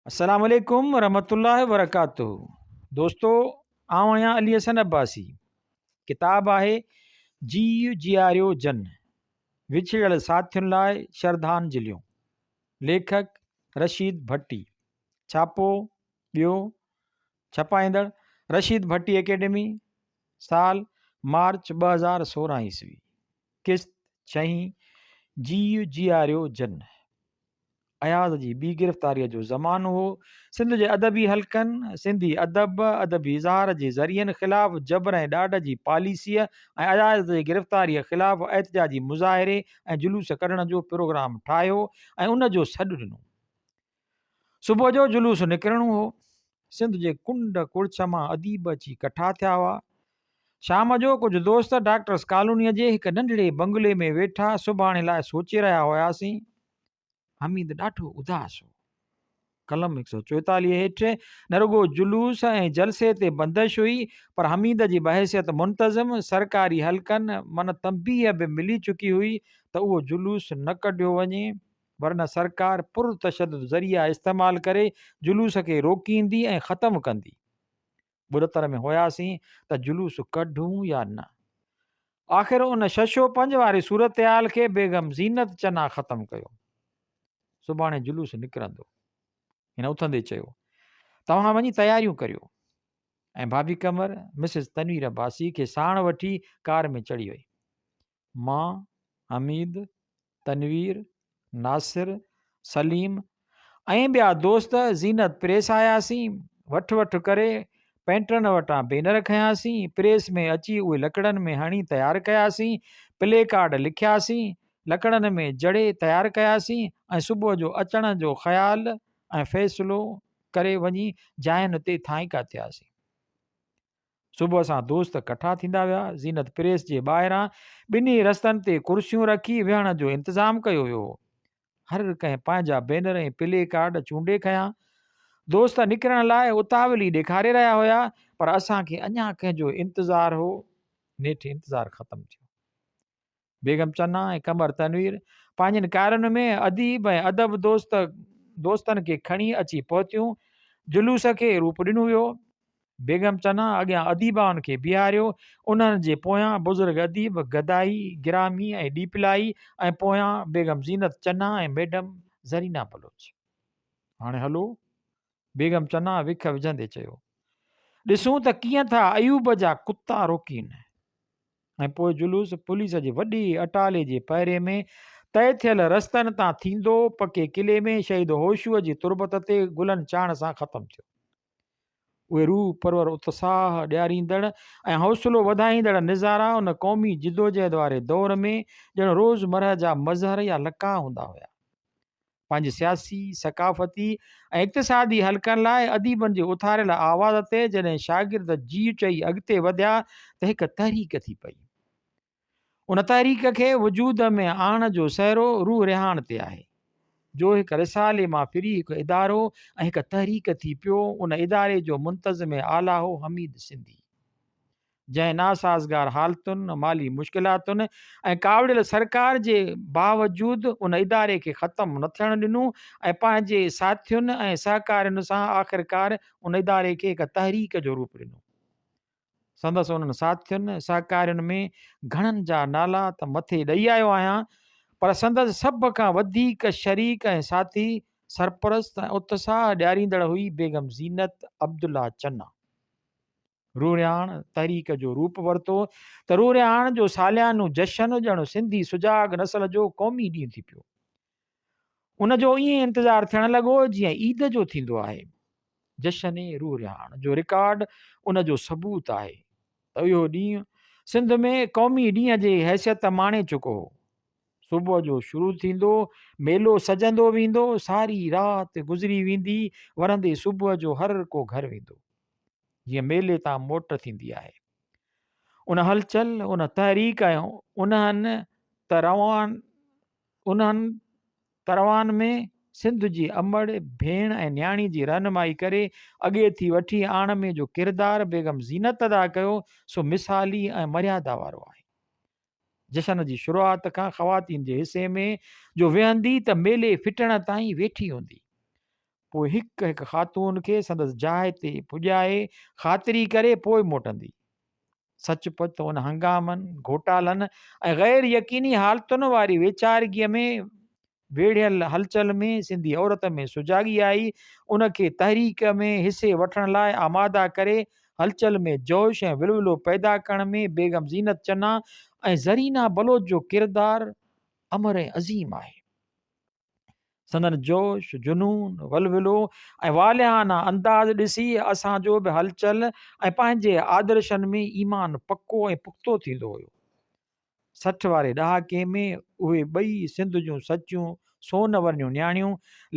السلام عليڪم ورحمة الله وبرڪاته دوستو آئون آهيان علي حسن عباسي ڪتاب آهي جيء جياريو جن وڇڙيل ساٿين لاء شرڌانجليون ليکڪ رشيد ڀٽي ڇاپو ٻيو ڇپائيندڙ رشيد ڀٽي اڪيڊمي سال مارچ 2016 عيسوي قسط ڇهين جيء جياريو جن اياز جي ٻي گرفتاريء جو زمانو هو. سنڌ جي ادبي حلقن، سنڌي ادب، ادبي اظهار جي ذريعن خلاف جبر ۽ ڏاڍ جي پاليسيء ۽ اياز جي گرفتاريء خلاف احتجاجي مظاهري ۽ جلوس ڪڍڻ جو پروگرام ٺاهيو ۽ ان جو سڏ ڏنو. صبح جو جلوس نڪرڻو هو. سنڌ جي ڪنڊ ڪڙڇ مان اديب اچي ڪٺا ٿيا هئا. شام جو ڪجهه دوست ڊاڪٽرس ڪالونيء جي هڪ ننڍڙي بنگلي ۾ ويٺا سڀاڻي لاء سوچي رهيا هياسين. حميد ڏاڍو اداس هو. قلم هڪ سئو چوئيتاليهه هيٺ نه رڳو جلوس ۽ جلسي تي بندش هئي پر حميد جي بحيثيت منتظم سرڪاري حلقن من تنبيهه به ملي چڪي هئي ته اهو جلوس نه ڪڍيو وڃي. ورنه سرڪار پرتشدد ذريعا استعمال ڪري جلوس کي روڪيندي ۽ ختم ڪندي. ٻڏتر ۾ هياسين ته جلوس ڪڍون يا نه. آخر ان شش و پنج واري صورتحال کي بيگم زينت چنا ختم ڪيو. سڀاڻي جلوس نڪرندو. هن اٿندي چيو. توهان وڃي تياريون ڪريو. ۽ ڀاڀي قمر، مسز تنوير عباسي کي ساڻ وٺي ڪار ۾ چڙهي وئي. مان، حميد، تنوير، ناصر، سليم ۽ ٻيا دوست زينت پريس آياسين. وٺ وٺ ڪري پينٽرن وٽان بينر کنياسين. پريس ۾ اچي اهي لڪڙن ۾ هڻي تيار ڪياسين. پلي ڪارڊ لکياسين. لڪڙن ۾ جڙي تيار ڪياسين ۽ صبح جو اچڻ جو خيال ۽ فيصلو ڪري وڃي جاين تي ٿانئيڪا ٿياسين. صبح سان دوست ڪٺا ٿيندا ويا. زينت پريس جي ٻاهران ٻنهي رستن تي ڪرسيون رکي ويهڻ جو انتظام ڪيو ويو هو. هر ڪنهن پنهنجا بينر ۽ پلي ڪارڊ چونڊي کنيا. دوست نڪرڻ لاء اتاولي ڏيکاري رهيا هيا، پر اسان کي اڃا ڪنهن جو انتظار هو. نيٺ انتظار ختم ٿيو. بيگم چنا ۽ قمر تنوير پنهنجين ڪارن ۾ اديب ۽ ادب دوست دوستن کي کڻي اچي پهتيون. جلوس کي روپ ڏنو ويو. بيگم چنا اڳيان اديبائن کي بيهاريو، انهن جي پويان بزرگ اديب گدائي، گرامي ۽ ڏيپلائي ۽ پويان بيگم زينت چنا ۽ ميڊم زرينا بلوچ. هاڻي هلو. بيگم چنا وک وجهندي چيو. ڏسون ته ڪيئن ٿا ايوب جا ڪتا روڪين. ۽ پوء جلوس پوليس جي وڏي اٽالي جي پهري ۾ طئي ٿيل رستن تان ٿيندو پڪي قلعي ۾ شهيد هوشوء جي تربت تي گلن چاڙهڻ سان ختم ٿيو. اهي روح پرور اتساهه ڏياريندڙ ۽ حوصلو وڌائيندڙ نظارا ان قومي جدوجهد واري دور ۾ ڄڻ روزمرهه جا مظهر يا لقاء هوندا هيا. پنهنجي سياسي، ثقافتي ۽ اقتصادي حلقن لاء اديبن جي اٿاريل آواز تي جڏهن شاگرد جيء چئي اڳتي وڌيا ته هڪ تحريڪ ٿي پئي. ان تحريڪ کي وجود ۾ آڻڻ جو سهرو روح رهاڻ تي آهي، جو هڪ رسالي مان ڦري هڪ ادارو ۽ هڪ تحريڪ ٿي پيو. ان اداري جو منتظم اعليٰ هو حميد سنڌي. جنهن ناسازگار حالتن، مالي مشڪلاتن ۽ ڪاوڙيل سرڪار جي باوجود ان اداري کي ختم نه ٿيڻ ڏنو ۽ پنهنجي ساٿين ۽ سهڪارين سان آخرڪار ان اداري کي هڪ تحريڪ جو روپ ڏنو. سندس انهن ساٿين، سهڪارين ۾ گهڻن جا نالا ته مٿي ڏئي آيو آهيان، پر سندس سڀ کان وڌيڪ شريڪ ۽ ساٿي، سرپرست ۽ اتساهه ڏياريندڙ هئي بيگم زينت عبدالله چنا. رورياڻ تحريڪ جو روپ ورتو ته رورياڻ جو ساليانو جشن ڄڻ سنڌي سجاڳ نسل جو قومي ڏينهن ٿي پيو. ان جو ائين انتظار ٿيڻ لڳو جيئن عيد جو ٿيندو آهي. جشن رورياڻ جو رڪارڊ ان جو ثبوت آهي ته اهو ڏينهن سنڌ ۾ قومي ڏينهن جي حيثيت ماڻي چڪو هو. صبح جو شروع ٿيندو، ميلو سجندو ويندو، ساري رات گذري ويندي، ورندي صبح جو هر ڪو گهر ويندو. جيئن ميلي تان موٽ ٿيندي آهي. ان هلچل، ان تحريڪ ۽ انهن تروان انهن تروان ۾ سنڌ جي امڙ، ڀيڻ ۽ نياڻي جي رهنمائي ڪري اڳي ٿي وٺي آڻ ۾ جو ڪردار بيگم زينت ادا ڪيو سو مثالي ۽ مريادا وارو آهي. جشن جي شروعات کان خواتين جي حصي ۾ جو ويهندي ته ميلي ڦٽڻ تائين ويٺي هوندي. پوء هڪ هڪ خاتون کي سندس جاء تي پڄائي خاطري ڪري پوء موٽندي. سچ پچ ته ان هنگامن، گهوٽالن ۽ غير يقيني حالتن واري ويچارگيء ۾ ويڙهيل هلچل ۾ سنڌي عورت ۾ سجاڳي آئي، ان کي تحريڪ ۾ حصي وٺڻ لاء آماده ڪري هلچل ۾ جوش ۽ ولولو پيدا ڪرڻ ۾ بيگم زينت چنا ۽ زرينا بلوچ جو ڪردار امر ۽ عظيم آهي. سندن جوش، جنون، ولولو ۽ والهانه انداز ڏسي اسان جو به هلچل ۽ پنهنجي آدرشن ۾ ايمان پڪو ۽ پختو ٿيندو هيو. 60 واري ڏهاڪي ۾ اهي ٻئي سنڌ جون سچيون سون ورنيون نياڻيون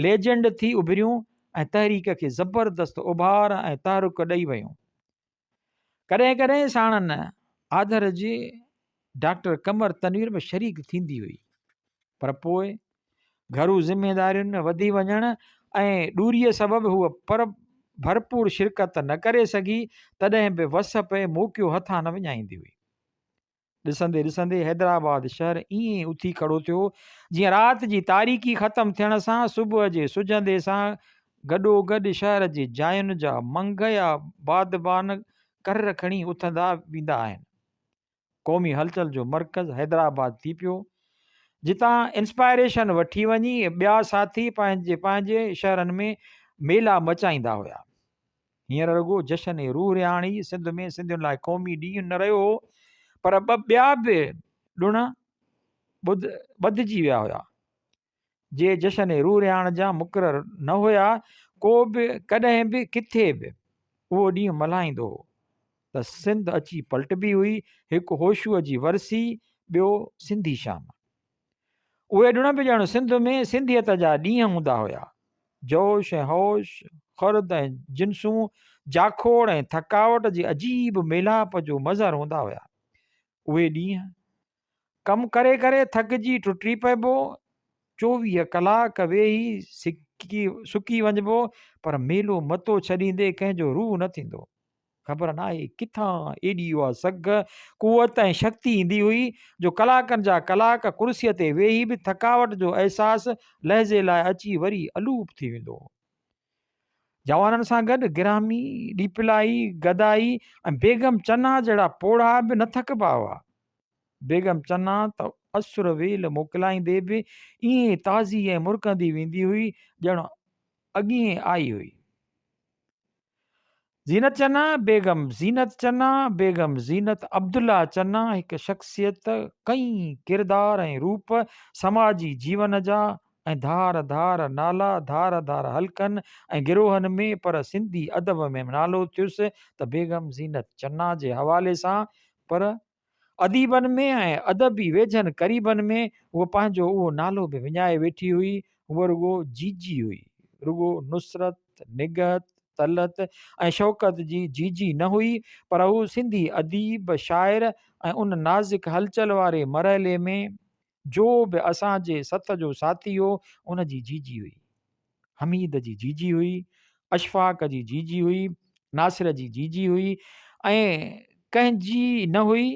ليجنڊ ٿي اڀريون ۽ تحريڪ کي زبردست اڀار ۽ تحرڪ ڏئي ويون. ڪڏهن ڪڏهن ساڻن آڌر جي ڊاڪٽر قمر تنوير به شريڪ ٿيندي هئي پر پوء گهرو ذميدارين وڌي وڃڻ ۽ ڏوريء سبب هوء پر ڀرپور شرڪت نه ڪري سگهي تڏهن به وس پئي موقعو هٿان نه وڃائيندي هئي. ڏسندي ڏسندي حيدرآباد شهر ائين اٿي کڙو ٿيو، جيئن رات جي تاريڪي ختم ٿيڻ سان صبح جي سجهندي سان گڏوگڏ شهر جي جاين جا منگهه يا بادبان ڪر کڻي اٿندا ويندا آهن. قومي هلچل جو مرڪز حيدرآباد ٿي پيو، جتان انسپائريشن وٺي وڃي ٻيا ساٿي پنهنجي پنهنجي شهرن ۾ ميلا مچائيندا هيا. هينئر رڳو جشن روح رهاڻ ئي سنڌ ۾ سنڌين لاء قومي ڏينهن نه رهيو هو، پر ٻه ٻيا به ڏڻ ٻڌجي ويا هيا، جي جشن روح رهاڻ جا مقرر نه هيا. ڪو به ڪڏهن به ڪٿي به اهو ڏينهن ملهائيندو هو ته سنڌ اچي پلٽبي هئي، هڪ هوشوء جي ورسي، ٻيو سنڌي شام. اهي ڏڻ به ڄڻ سنڌ ۾ سنڌيت جا ڏينهن هوندا هيا. جوش ۽ هوش، خرد ۽ جنسون، جاکوڙ ۽ ٿڪاوٽ جي عجيب ميلاپ جو مظهر هوندا هيا. اهي ڏينهن ڪم ڪري ڪري ٿڪجي ٽٽي پئبو، 24 ڪلاڪ ويهي سڪي وڃبو پر ميلو متو ڇڏيندي ڪنهن جو روح نه ٿيندو. خبر ناهي ڪٿان ايڏي اها سگهه، قوت ۽ شڪتي ايندي هئي جو ڪلاڪن جا ڪلاڪ ڪرسيء تي ويهي به ٿڪاوٽ جو احساس لحظي لاء اچي وري الوپ ٿي ويندو هو. جوانن سان گڏ گرامي، ڏيپلائي، گدائي ۽ بيگم چنا جهڙا پوڙها به نه ٿڪبا هئا. بيگم چنا ته اسر ويل موڪلائيندي به ائين تازي ۽ مرڪندي ويندي هئي ڄڻ اڳيئي آئي هئي. زينت چنا، بيگم زينت چنا، بيگم زينت عبدالله چنا هڪ شخصيت، ڪئين ڪردار ۽ روپ سماجي جيون جا ۽ ڌار ڌار نالا ڌار ڌار حلقن ۽ گروهن ۾ پر سنڌي ادب ۾ نالو ٿيس ته بيگم زينت چنا جي حوالي سان پر اديبن ۾ ۽ ادبي ويجهن قريبن ۾ هوء پنهنجو اهو نالو به وڃائي ويٺي هئي. هوء رڳو جيجي هئي. رڳو نصرت، نگهت، طلعت ۽ شوڪت جي جيجي نه هئي، پر هوء سنڌي اديب، شاعر ۽ ان نازڪ هلچل واري مرحلي ۾ جو به اسان جي سٿ جو ساٿي هو، ان جي جيجي هئي. حميد جي جيجي هئي، اشفاق جي جيجي هئي، ناصر جي جيجي هئي ۽ ڪنهن جي نه هئي،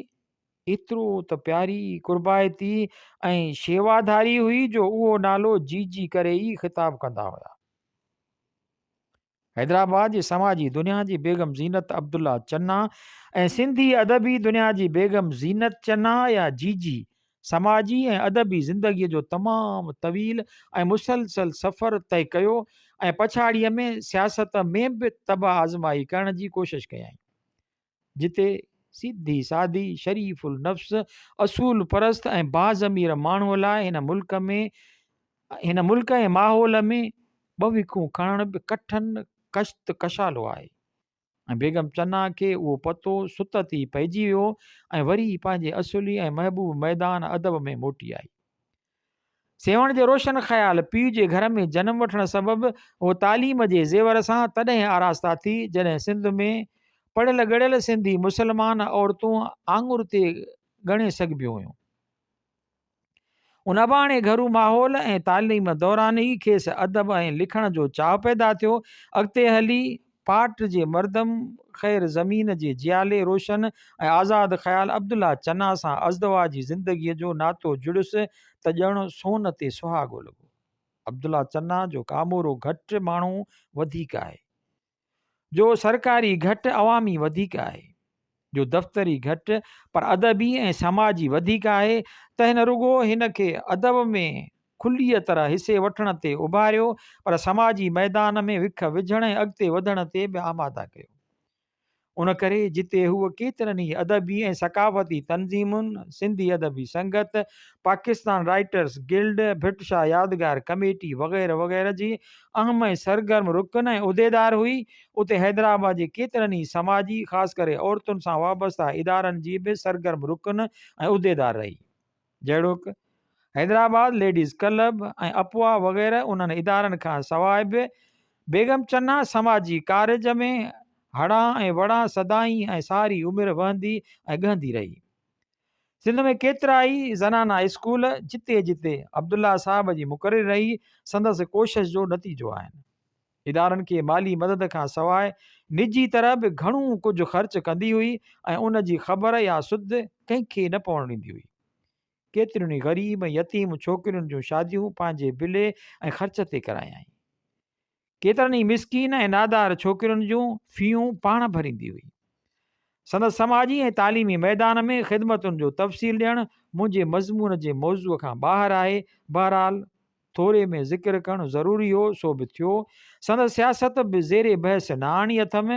ايترو ته پياري، قربائتي ۽ شيواڌاري هئي جو اهو نالو جيجي ڪري ئي خطاب ڪندا هيا. حيدرآباد جي سماجي دنيا جي بيگم زينت عبدالله چنا ۽ سنڌي ادبي دنيا جي بيگم زينت چنا يا جيجي سماجي ۽ ادبي زندگيء جو تمام طويل ۽ مسلسل سفر طئي ڪيو ۽ پڇاڙيء ۾ سياست ۾ به طبع آزمائي ڪرڻ جي ڪوشش ڪيائين. جتي سيڌي سادي، شريف النفس، اصول پرست ۽ باضمير ماڻهوء لاء هن ملڪ ۾ هن ملڪ ۽ ماحول ۾ ٻه وکون کڻڻ به ڪٺن ڪشت ڪشالو آهي ۽ بيگم چنا کي اهو پتو ستت ئي پئجي ويو ۽ وري پنهنجي اصلي ۽ محبوب ميدان ادب ۾ موٽي آئي. سيوهڻ جي روشن خيال پيء جي گهر ۾ جنم وٺڻ سبب هوء تعليم جي زيور سان تڏهن آراسته ٿي، جڏهن سنڌ ۾ پڙهيل ڳڙهيل سنڌي مسلمان عورتون آڱر تي ڳڻي سگهبيون هيون. ان اباڻي گهرو ماحول ۽ تعليم دوران ئي کيس ادب ۽ لکڻ جو چاهه پيدا ٿيو. اڳتي هلي پاٽ جي مردم خير زمين جي جيالي روشن ۽ آزاد خيال عبدالله چنا سان ازدواجي زندگيء جو ناتو جڙيس ته ڄڻ سون تي سهاڳو لڳو. عبدالله چنا جو ڪامورو گهٽ ماڻهو وڌيڪ آهي. جو سرڪاري گهٽ عوامي وڌيڪ آهي. جو دفتري گهٽ پر ادبي ۽ سماجي وڌيڪ آهي، تنهن نه رڳو هن کي ادب ۾ کليء طرح حصي وٺڻ تي اڀاريو پر سماجي ميدان ۾ وک وجهڻ ۽ اڳتي وڌڻ تي به آماده ڪيو. ان ڪري جتي هوء ڪيترن ئي ادبي ۽ ثقافتي تنظيمن، سنڌي ادبي سنگت، پاڪستان رائيٽرس گلڊ، ڀٽ شاهه يادگار ڪميٽي وغيره وغيره جي اهم ۽ سرگرم رڪن ۽ عهديدار هئي، اتي حيدرآباد جي ڪيترن ئي سماجي، خاص ڪري عورتن سان وابسته ادارن جي به سرگرم رڪن ۽ عهديدار رهي. جهڙوڪ، حيدرآباد ليڊيز ڪلب ۽ اپوا وغيره انهن ادارن کان سواء به بيگم چنا سماجي ڪارج ۾ هڙان ۽ وڙان سدائين ۽ ساري عمر وهندي ۽ ڳهندي رهي. سنڌ ۾ ڪيترائي زنانا اسڪول جتي جتي عبدالله صاحب جي مقرري رهي سندس ڪوشش جو نتيجو آهن. ادارن کي مالي مدد کان سواء نجي طرح به گهڻو ڪجهه خرچ ڪندي هئي ۽ ان جي خبر يا سڌ ڪنهن کي نه پوڻ ڏيندي هئي. ڪيترين ئي غريب ۽ يتيم ڇوڪرين جون شاديون پنهنجي بلي ۽ خرچ تي ڪرايائين. ڪيترن ئي مسڪين ۽ نادار ڇوڪرين جون فيون پاڻ ڀريندي هئي. سندس سماجي ۽ تعليمي ميدان ۾ خدمتن جو تفصيل ڏيڻ منهنجي مضمون جي موضوع کان ٻاهر آهي. بهرحال ٿوري ۾ ذڪر ڪرڻ ضروري هو سو به ٿيو. سندس سياست به زير بحث نه آڻي اٿم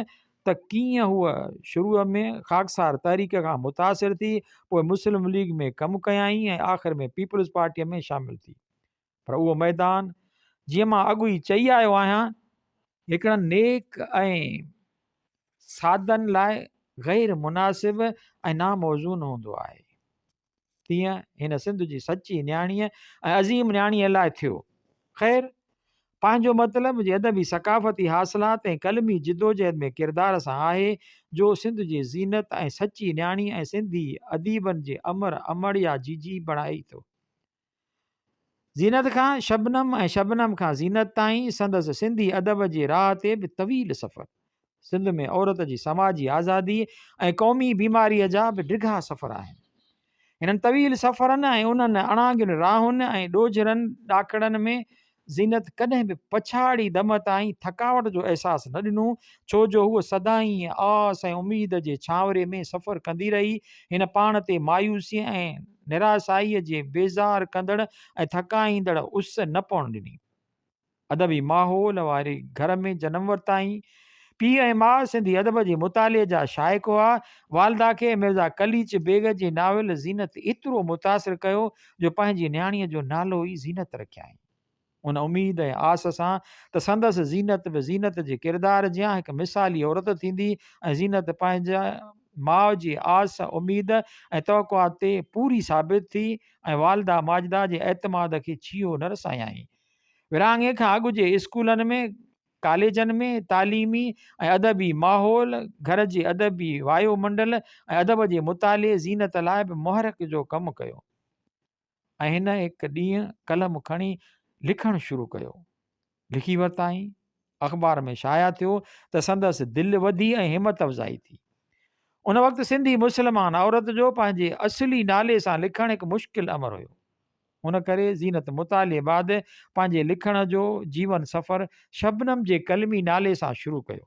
ته ڪيئن هوء شروع ۾ خاڪسار تحريڪ کان متاثر ٿي پوء مسلم ليگ ۾ ڪم ڪيائين ۽ آخر ۾ پيپلز پارٽيء ۾ شامل ٿي. پر اهو ميدان جيئن مان اڳ ئي چئي آيو آهيان، هڪڙن نيڪ ۽ سادن لاء غير مناسب ۽ ناموزون هوندو آهي. تيئن هن سنڌ جي سچي نياڻيء ۽ عظيم نياڻيء لاء ٿيو. خير، پنهنجو مطلب جي ادبي ثقافتي حاصلات ۽ قلمي جدوجهد ۾ ڪردار سان آهي، جو سنڌ جي زينت ۽ سچي نياڻي ۽ سنڌي اديبن جي امر امڙ يا جيجي بڻائي ٿو. زينت کان شبنم ۽ شبنم کان زينت تائين سندس سنڌي ادب جي راهه تي به طويل سفر، سنڌ ۾ عورت جي سماجي آزادي ۽ قومي بيماريء جا به ڊگها سفر آهن. هنن طويل سفرن ۽ انهن اڻانگين راهن ۽ ڏوجهرن ڏاکڙن ۾ زينت ڪڏهن به پڇاڙي دم تائين ٿڪاوٽ جو احساس نه ڏنو، ڇو جو هوء سدائين آس ۽ اميد جي ڇانوري ۾ سفر ڪندي رهي. هن پاڻ تي مايوسيء ۽ نراسائيء جي بيزار ڪندڙ ۽ ٿڪائيندڙ اس نه پوڻ ڏني. ادبي ماحول واري گهر ۾ جنم ورتائين. پيء ۽ ماء سنڌي ادب جي مطالعي جا شائق هئا. والده کي مرزا قليچ بيگ جي ناول زينت ايترو متاثر ڪيو جو پنهنجي نياڻيء جو نالو ئي زينت رکيائين. ان اميد ۽ آس سان ته سندس زينت به زينت جي ڪردار جيان هڪ مثالي عورت ٿيندي ۽ زينت پنهنجي ماء جي آس، اميد ۽ توقعات تي پوري ثابت ٿي ۽ والده ماجده جي اعتماد کي ڇيهو نه رسايائين. ورهاڱي کان اڳ جي اسڪولن ۾، ڪاليجن ۾ تعليمي ۽ ادبي ماحول، گهر جي ادبي وايو منڊل ۽ ادب جي مطالعي زينت لاء به محرڪ جو ڪم ڪيو ۽ هن هڪ ڏينهن قلم کڻي لکڻ شروع ڪيو. لکي ورتائين. اخبار ۾ شايع ٿيو ته سندس دل وڌي ۽ همت افزائي ٿي. ان وقت سنڌي مسلمان عورت جو پنهنجي اصلي نالي سان لکڻ هڪ مشڪل امر هيو. ان ڪري زينت مطالعي بعد پنهنجي لکڻ جو جيون سفر شبنم جي قلمي نالي سان شروع ڪيو.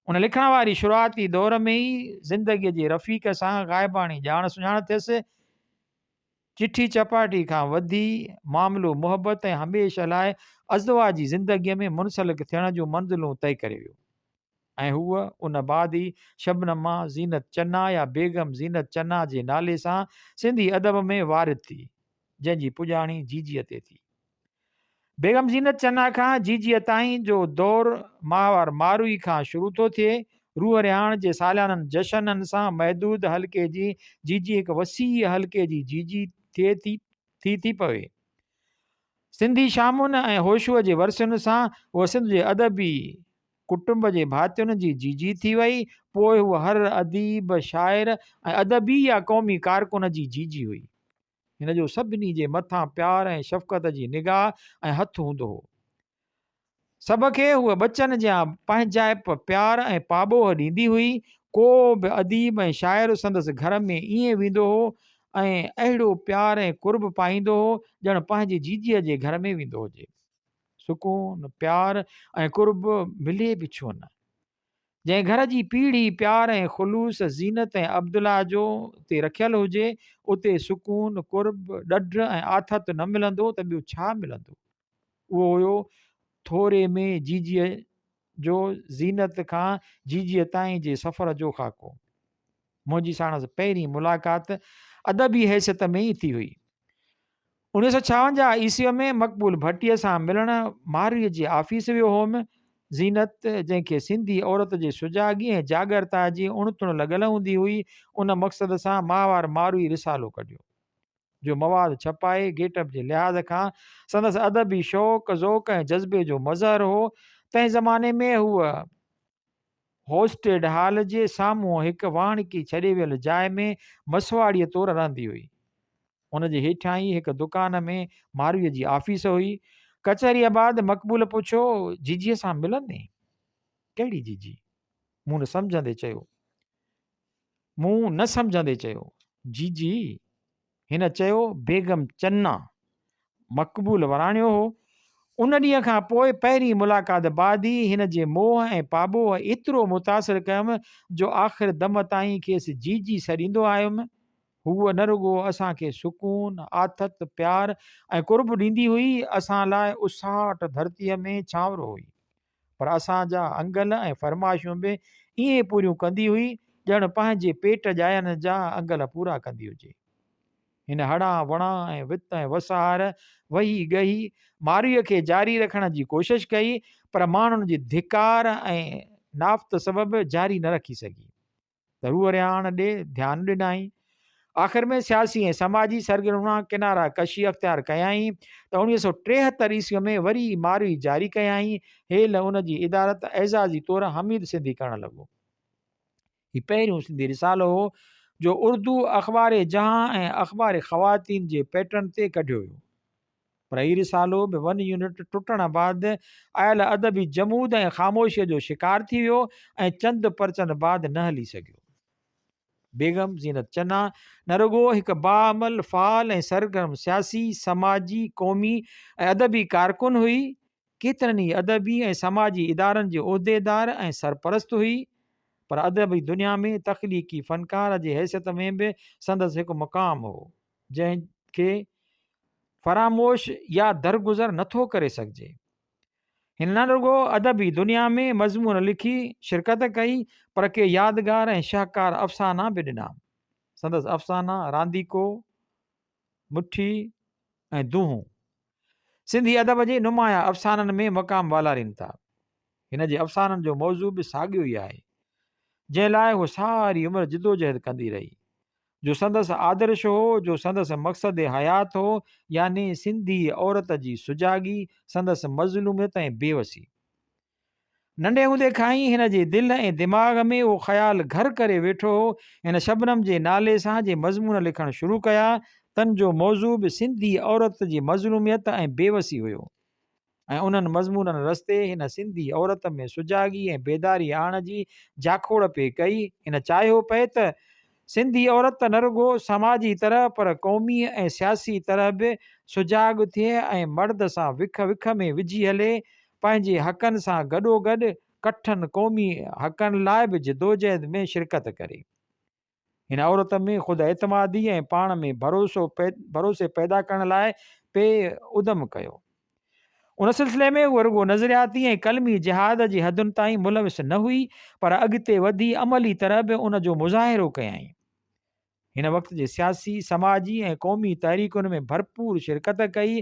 ان لکڻ واري شروعاتي دور ۾ ئي زندگيء جي رفيق سان غائباڻي ڄاڻ سڃاڻ ٿيس. چٺي چپاٽي کان وڌي معاملو محبت ۽ هميشه لاء ازدواجي زندگيء ۾ منسلڪ ٿيڻ جون منزلون طئي ڪري ويو. ۽ هوء ان بعد ئي شبنم مان زينت چنا يا بيگم زينت چنا جي نالي سان سنڌي ادب ۾ وارد ٿي، جنهن جي پڄاڻي جيجيء تي ٿي. بيگم زينت چنا کان جيجيء تائين جو دور ماهوار ماروي کان شروع ٿو ٿئي. روح رهاڻ جي ساليانن جشنن سان محدود حلقي جي جيجي هڪ وسيع حلقي جي جيجي ٿئي ٿي ٿي پوي. سنڌي شامن ۽ هوشوء جي ورسين سان هوء سنڌ جي ادبي ڪٽنب جي ڀاتين جي جيجي ٿي وئي. پوء هوء هر اديب، شاعر ۽ ادبي يا قومي ڪارڪن جي جيجي هئي. هن جو سڀني جي مٿان پيار ۽ شفقت جي نگاهه ۽ هٿ هوندو هو. سڀ کي هوء ٻچن جيان پنهنجائپ، پيار ۽ پاٻوهه ڏيندي هئي. ڪو به اديب ۽ شاعر سندس گهر ۾ ائين ويندو هو. ۽ اهڙو پيار ۽ قرب پائيندو هو، ڄڻ پنهنجي جيجيء جي گهر ۾ ويندو هجي. سڪون، پيار ۽ قرب ملي به ڇو نه؟ جنهن گهر جي پيڙهي پيار ۽ خلوص زينت ۽ عبدالله جو تي رکيل هجي، اتي سڪون، قرب، ڏڍ ۽ آٿت نه ملندو ته ٻيو ڇا ملندو؟ اهو هيو ٿوري ۾ جيجيء جو زينت کان جيجيء تائين جي سفر جو خاڪو. منهنجي ساڻس پهرين ملاقات ادبي حيثيت ۾ ئي ٿي هئي. 1956 عيسويء ۾ مقبول ڀٽيء سان ملڻ مارويء جي آفيس ويو هوم. زينت، جنهن کي سنڌي عورت جي سجاڳي ۽ جاڳرتا جي اڻ تڻ لڳل هوندي هئي، ان مقصد سان ماهوار ماروي رسالو ڪڍيو، جو مواد ڇپائي گيٽ اپ جي لحاظ کان سندس ادبي شوق، ذوق ۽ جذبي جو مظهر هو. تنهن زماني ۾ هوء هوسٽيڊ هال جي سامهون هڪ واڻڪي ڇڏي ويل جاء ۾ مسواڙيء طور رهندي هئي. ان جي هيٺيان ئي هڪ دڪان ۾ مارويء جي آفيس هئي. ڪچهريء بعد مقبول پڇيو، جيجيء سان ملندين؟ ڪهڙي جيجي؟ مون نه سمجهندي چيو. مون نه سمجهندي چيو، جيجي! هن چيو، بيگم چنا. مقبول وراڻيو هو. ان ڏينهن کان پوء پهرين ملاقات بعد ئي هن جي موهه ۽ پاٻوهه ايترو متاثر ڪيم جو آخر دم تائين کيس جيجي سڏيندو آيم. هوء نه رڳو اسان کي سڪون، آٿت، پيار ۽ قرب ڏيندي هئي، اسان لاء اساٽ ڌرتيء ۾ ڇانورو هئي. پر اسان جا انگل ۽ فرمائشون به ائين پوريون ڪندي هئي ڄڻ پنهنجي پيٽ ڄاين جا انگل پورا ڪندي هجي. هن هڙان وڙان ۽ وت ۽ وسهار وهي ڳهي مارويء کي جاري رکڻ جي ڪوشش ڪئي پر ماڻهن جي ڌڪار ۽ نافت سبب جاري نه رکي سگهي. ته روح رهاڻ ڏي ڌيان ڏنائين. آخر ۾ سياسي ۽ سماجي سرگرمين مان ڪناره ڪشي اختيار ڪيائين ته 1973 عيسويء ۾ وري ماروي جاري ڪيائين. هيل ان جي ادارت اعزازي طور حميد سنڌي ڪرڻ لڳو. هي پهريون سنڌي رسالو هو جو اردو اخبار جهان ۽ اخبار خواتين جي پيٽرن تي ڪڍيو ويو. پر هي رسالو به ون يونٽ ٽٽڻ بعد آيل ادبي جمود ۽ خاموشيء جو شڪار ٿي ويو ۽ چند پرچن بعد نه هلي سگهيو. بيگم زينت چنا نه رڳو هڪ باعمل، فعال ۽ سرگرم سياسي، سماجي، قومي ۽ ادبي ڪارڪن هئي، ڪيترن ئي ادبي ۽ سماجي ادارن جي عهديدار ۽ سرپرست هئي، پر ادبي دنيا ۾ تخليقي فنڪار جي حيثيت ۾ به سندس هڪ مقام هو. جنهن کي فراموش يا درگذر نٿو ڪري سگهجي. هن نه رڳو ادبي دنيا ۾ مضمون لکي شرڪت ڪئي پر ڪي يادگار ۽ شاهڪار افسانا به ڏنا. سندس افسانا رانديڪو، مٺي ۽ دونهون سنڌي ادب جي نمايان افسانن ۾ مقام والارين ٿا. هن جي افسانن جو موضوع به ساڳيو ئي آهي، جنهن لاء هوء ساري عمر جدوجهد ڪندي رهي. جو سندس آدرش هو، جو سندس مقصد حيات هو، يعني سنڌي عورت جي سجاڳي، سندس مظلوميت ۽ بيوسي. ننڍي هوندي کان ئي هن جي دل ۽ دماغ ۾ اهو خيال گهر ڪري ويٺو هو. هن شبنم جي نالي سان جي مضمون لکڻ شروع ڪيا، تن جو موضوع به سنڌي عورت جي مظلوميت ۽ بيوسي هيو. ۽ انهن مضمونن رستي هن سنڌي عورت ۾ سجاڳي ۽ بيداري آڻڻ جي جاکوڙ پئي ڪئي. هن چاهيو پئي ته سنڌي عورت نه رڳو سماجي طرح پر قومي ۽ سياسي طرح به سجاڳ ٿئي ۽ مرد سان وک وک ۾ وجهي هلي، پنهنجي حقن سان گڏوگڏ ڪٺن قومي حقن لاء به جدوجهد ۾ شرڪت ڪري. هن عورت ۾ خود اعتمادي ۽ پاڻ ۾ ڀروسو ڀروسي پيدا ڪرڻ لاء پئي ادم ڪيو. ان سلسلي ۾ هوء رڳو نظرياتي ۽ قلمي جهاد جي حدن تائين ملوث نه هئي پر اڳتي وڌي عملي طرح به ان جو مظاهرو ڪيائين. هن وقت جي سياسي، سماجي ۽ قومي تحريڪن ۾ ڀرپور شرڪت ڪئي.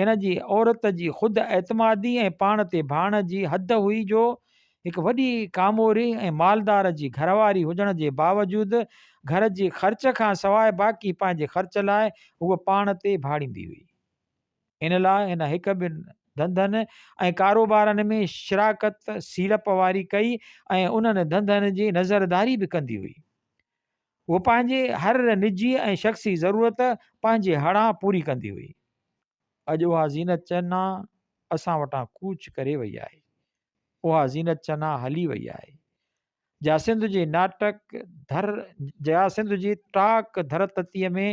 هن جي عورت جي خود اعتمادي ۽ پاڻ تي ڀاڻ جي حد هئي جو هڪ وڏي ڪاموري ۽ مالدار جي گهرواري هجڻ جي باوجود گهر جي خرچ کان سواء باقي پنهنجي خرچ لاء هوء پاڻ تي ڀاڙيندي هئي. ان لاء هن هڪ ٻن ڌنڌن ۽ ڪاروبارن ۾ شراڪت، سيڙپ واري، ڪئي ۽ انهن ڌنڌن جي نظرداري به ڪندي هئي. هوء پنهنجي هر نجي ۽ شخصي ضرورت پنهنجي هڙان پوري ڪندي هئي. اڄ اها زينت چنا اسان وٽان ڪوچ ڪري وئي آهي. اها زينت چنا هلي وئي آهي. جا سنڌ جي ناٽڪ ڌر جا سنڌ جي ٽاڪ ڌرتتيء ۾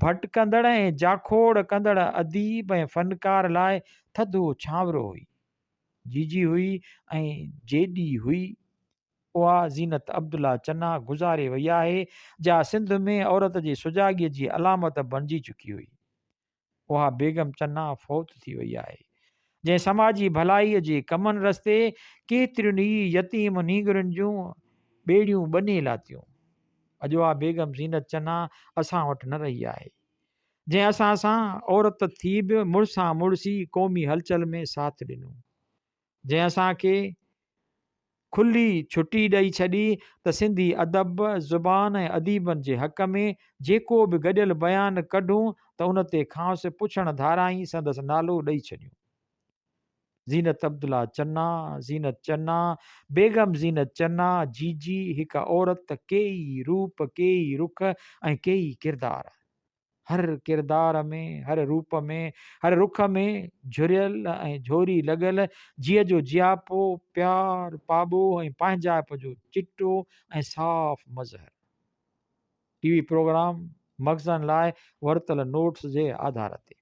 ڀٽڪندڙ ۽ جاکوڙ ڪندڙ اديب ۽ فنڪار لاء ٿڌو ڇانورو هئي. جيجي هئي ۽ جيڏي هئي. اها زينت عبدالله چنا گذاري وئي آهي، جا سنڌ ۾ عورت جي سجاڳيء جي علامت بڻجي چڪي هئي. اها بيگم چنا فوت ٿي وئي آهي، جنهن سماجي ڀلائيء جي ڪمن رستي ڪيترين ئي يتيم نينگرين جون ٻيڙيون ٻني لاتيون. اڄ اها بيگم زينت چنا اسان وٽ نه رهي آهي، جنهن اسان سان عورت ٿي به مڙسان مڙسي قومي هلچل ۾ ساٿ ڏنو. جنهن اسان کي کلي ڇٽي ڏئي ڇڏي ته سنڌي ادب، زبان ۽ اديبن جي حق ۾ جيڪو به گڏيل بيان ڪڍون ته ان تي کانئس پڇڻ ڌاران ئي سندس نالو ڏئي ڇڏيون. زينت عبدالله چنا، زينت چنا، بيگم زينت چنا، جيجي، هڪ عورت، ڪيئي روپ، ڪيئي رخ ۽ ڪيئي ڪردار. هر ڪردار ۾، هر روپ ۾، هر رخ ۾ جهريل ۽ جهوري لڳل جيء جو جياپو، پيار، پاٻوهه ۽ پنهنجائپ جو چٽو ۽ صاف مظهر. ٽي وي پروگرام مخزن لاء ورتل نوٽس جي آڌار تي.